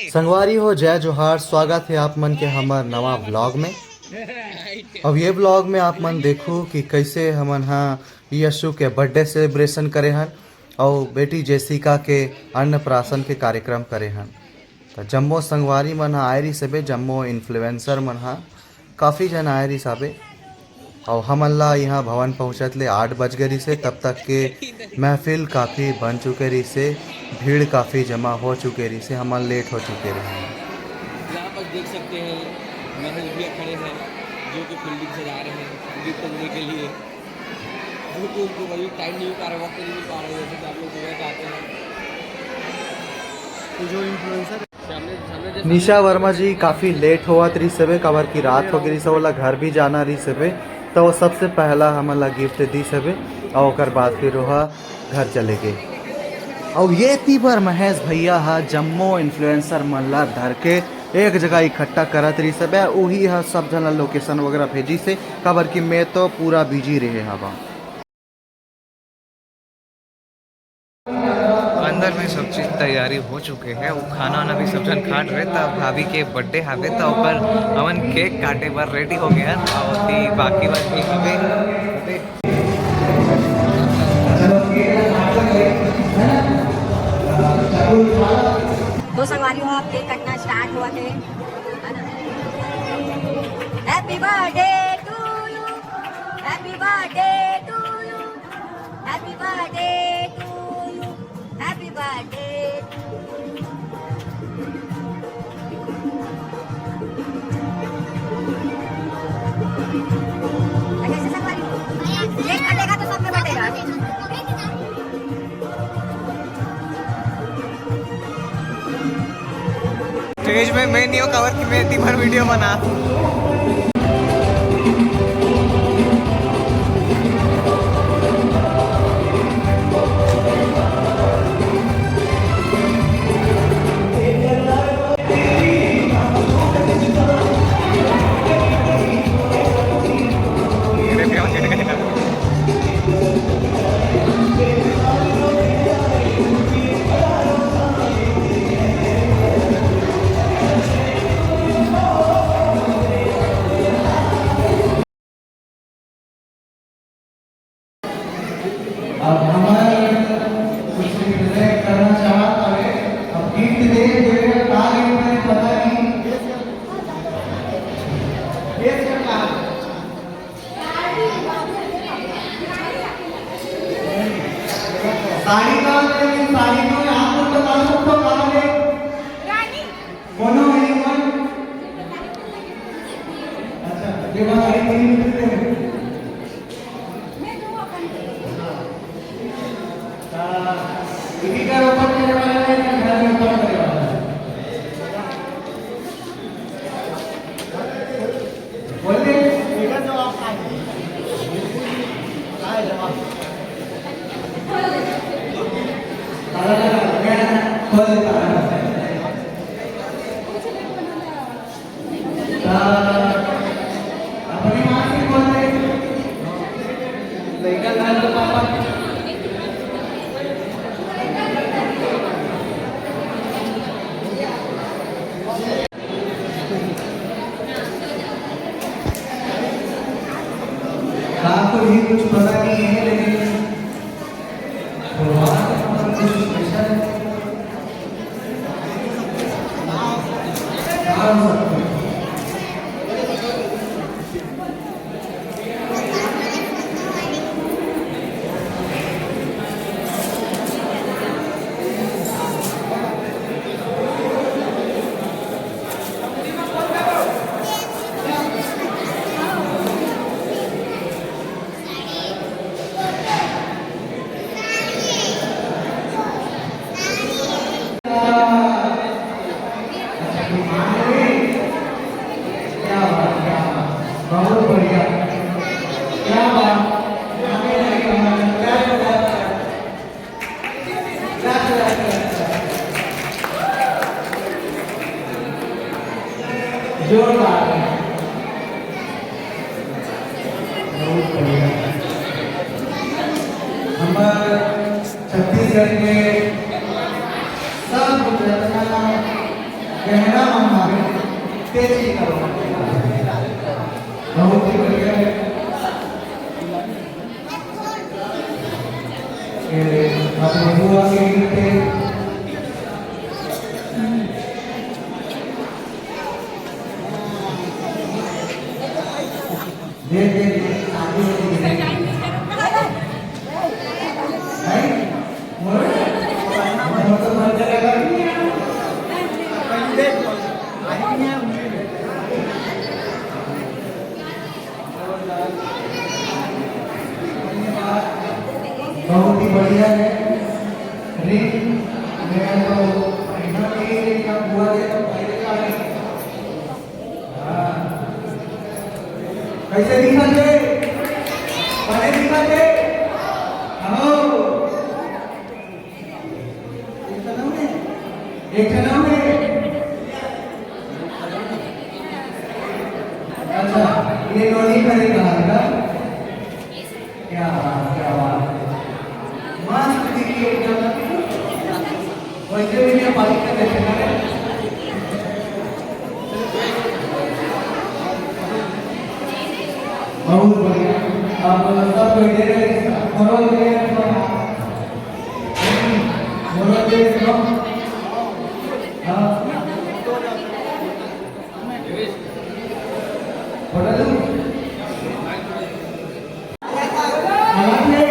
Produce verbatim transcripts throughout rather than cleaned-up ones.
संगवारी हो, जय जोहार, स्वागत हे आप मन के हमर नवा vlog में। अब ये vlog में आप मन देखू कि कैसे हमन हा यीशु के birthday celebration करे हन अउ बेटी जेसिका के अन्नप्राशन के कार्यक्रम करे हन। त जम्मो संगवारी मन हा आए रिहिस हबे, जम्मो influencer मन हा काफ़ी झन आए रिहिस हबे। अउ हमन ला इहाँ भवन पहुँचत ले आठ बज गे रिहिस हे, तब तक के महफिल काफ़ी बन चुके रिहिस हे, भीड़ काफ़ी जमा हो चुके रिहिस हे, हमन late हो चुके रहे। यहाँ पर देख सकते हैं, महज भैया खड़े हैं, जो कि फील्डिंग से जा रहे हैं गिफ्ट देने के लिए। वो तो उनको वही टाइम नहीं मिल पा रहा, वक्त नहीं मिल पा रहा है, जैसे कि आप लोग सुबह चाहते हैं। तो जो इन्फ्लुएंसर निशा वर्मा जी काफ़ी late होवत रिहिस हवे, काबर कि रात हो गे रिहिस हे, ओला घर भी जाना रिहिस हवे, त वो सबसे पहला हमन ला गिफ्ट दिस हवे, अउ ओकर बाद फिर ओहा घर चले गे। अउ ये ती बर महेश भैया हा जम्मो इन्फ्लुएंसर मन ला धर के एक जगह इकट्ठा करत रिहिस हवे, उही हा सब झन ला लोकेशन वगैरह भेजिस हे, काबर कि मैं तो पूरा बिजी रहे हवा। अंदर में सब चीज तैयारी हो चुके हे, वो खाना वाना भी सब झन खा रहे, तब भाभी के बर्थडे हावे, त ओकर हमन केक काटे बर रेडी हो गए हन, अउ ओती बाकी बात भी हवे। तो संगवारी हो, आप केक कटना स्टार्ट हुआ थे, है ना? Happy birthday to you, happy birthday to you, happy birthday to you, happy birthday to you। कैसे संगवारी हो? केक कटेगा तो सब में बटेगा। स्टेज में मैं नहीं हूँ, काबर कि मैं दिन भर वीडियो बना। अब हमर कुछ रिप्रेजेंट करना चाहत हवे, अब गिफ्ट दे देवे का गिफ्ट में पता नहीं। साड़ी का, लेकिन साड़ी को आप लोग बता दो, तो कहाँ है? कोनो है कोई? अच्छा, ये बात आई थी। हाँ, इसी का ओपन करने वाला है कि घर में ओपन करने वाला है? बोल दे। बेटा जवाब आए। आए जवाब। खोल देता है। अपनी माँ से बोल रहे। लड़का लाल तो पापा। आपको भी कुछ पता नहीं है, लेकिन भगवान का कुछ स्पेशल है। बहुत बढ़िया। क्या बात। जोरदार। बहुत बढ़िया। हमर छत्तीसगढ़ के सब जतना गहना मंगावे, तेजी करो। बहुत ही बढ़िया है। ये अपने बुआ के गीत है। दे, दे, दे, आगे दे, दे। नहीं? बोलो। हम तो भर के लगा दिए। बहुत ही बढ़िया है। रिंग, मैं तो पहना नहीं, लेकिन अब हुआ है तो पहले का है। हाँ। कैसे दिखा थे? पहले दिखा थे? हाँ। एक जन्म में, एक जन्म में। अच्छा, ये नोनी करे कहा था। क्या बात, क्या बात। मस्त दिखी एकदम। वैसे भी मैं पानी का देखे ना रे। बहुत बढ़िया। अब सब बैठे रहे, करो ले थोड़ा। बोलो ले थोड़ा। हाँ। बोलो ले। हालांकि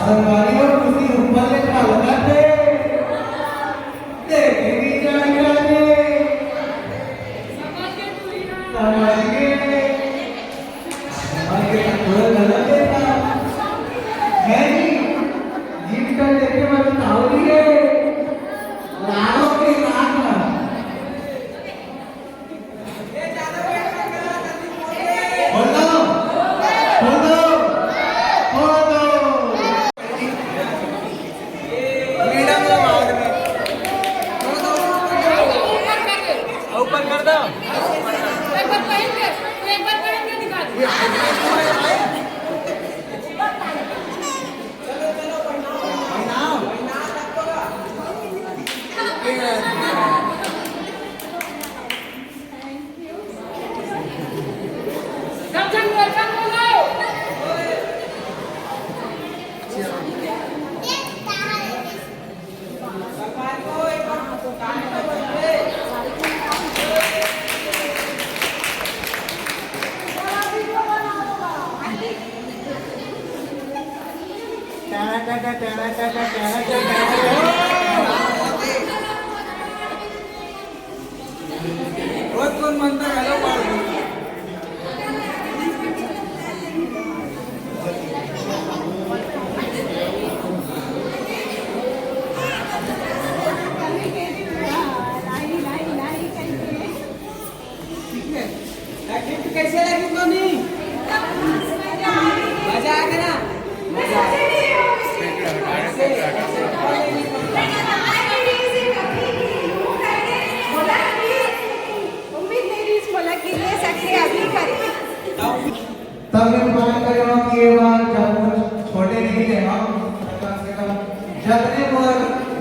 संगवारी हो, किसी ऊपर ले खा लगा थे। देखेंगे क्या क्या थे। समझ गए। समझ गए, थोड़ा गलत है था। है नहीं। जीव का देखे वाली तावली है। लाओ के साथ में। खोल दो, खोल दो, खोल दो। ऊपर कर दो। एक बार पहन के, एक बार पहन के दिखा दो। रोज कोन मंत्र घलो पढ़। ठीक है। गिफ्ट कैसे लगी टोनी? मजा आ गया ना? मजा आ गया। उम्मीद नहीं थी इसको लगी, ले सकते अभी करें। तब मैं बात कर रहा हूँ कि ये बार जब कुछ छोटे नहीं थे हम, तो कम से कम जतने मोर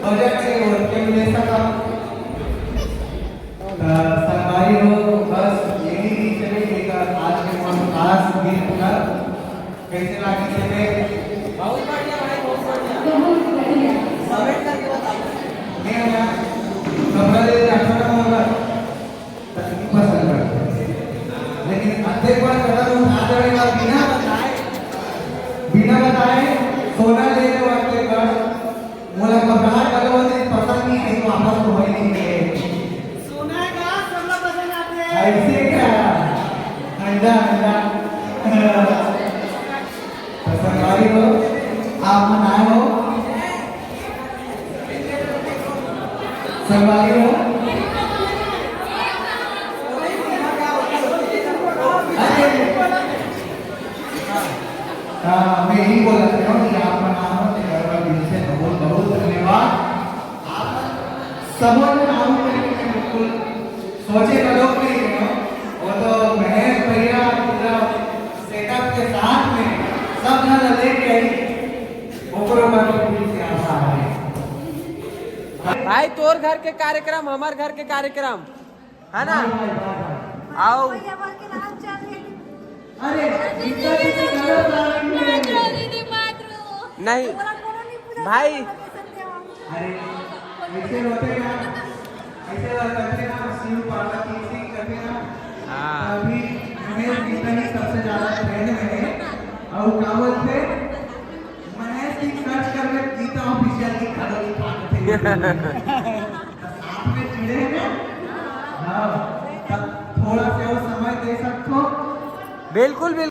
बजट से वो ले सका। त संगवारी हो, बस यही चले एक आज के मोर खास गीत का। कैसे लागी चले? बहुत बढ़िया भाई, बहुत बढ़िया। बहुत बढ़िया। कमेंट करके बताओ। मैं ना कपड़ा ले जाता ना होगा। तकलीफ पसंद करते। लेकिन अद्धे पर कदम उठा देवे का बिना बताए, बिना बताए सोना लेने वाले का मोला घबराहट वाले वाले पसंद नहीं है, वापस तो वही नहीं है। सोना का सब लोग पसंद आते हैं। ऐसे क्या? अंडा, अंडा। तो संगवारी हो, आप मन आए हो। संगवारी हो। अरे, हाँ, मैं यही बोला था कि आप मन आए हो, तो घर का दिल से बहुत, बहुत धन्यवाद। आप सबों ने नाम करके बिल्कुल सोचे कदम नहीं है, वो तो महेश भैया पूरा सेटअप के साथ में सब जगह लेके आई, ओकरो का भी दिल से आभार है। भाई, तोर घर के कार्यक्रम, हमर घर के कार्यक्रम, है ना? आओ। अरे, गीता जी की नजर आ रही है। नहीं भाई। अरे, ऐसे होते ना, ऐसे करते ना, शिव पार्वती सिंह करते ना। हाँ। अभी महेश गीता ही सबसे ज्यादा ट्रेंड में है। और क्या बोलते हैं? महेश की सर्च कर ले, गीता ऑफिशियल की खड़ो की पार्वती। साथ में जुड़े हैं ना? हाँ, तब थोड़ा सा और समय दे सकते हो। बिल्कुल, बिल्कुल।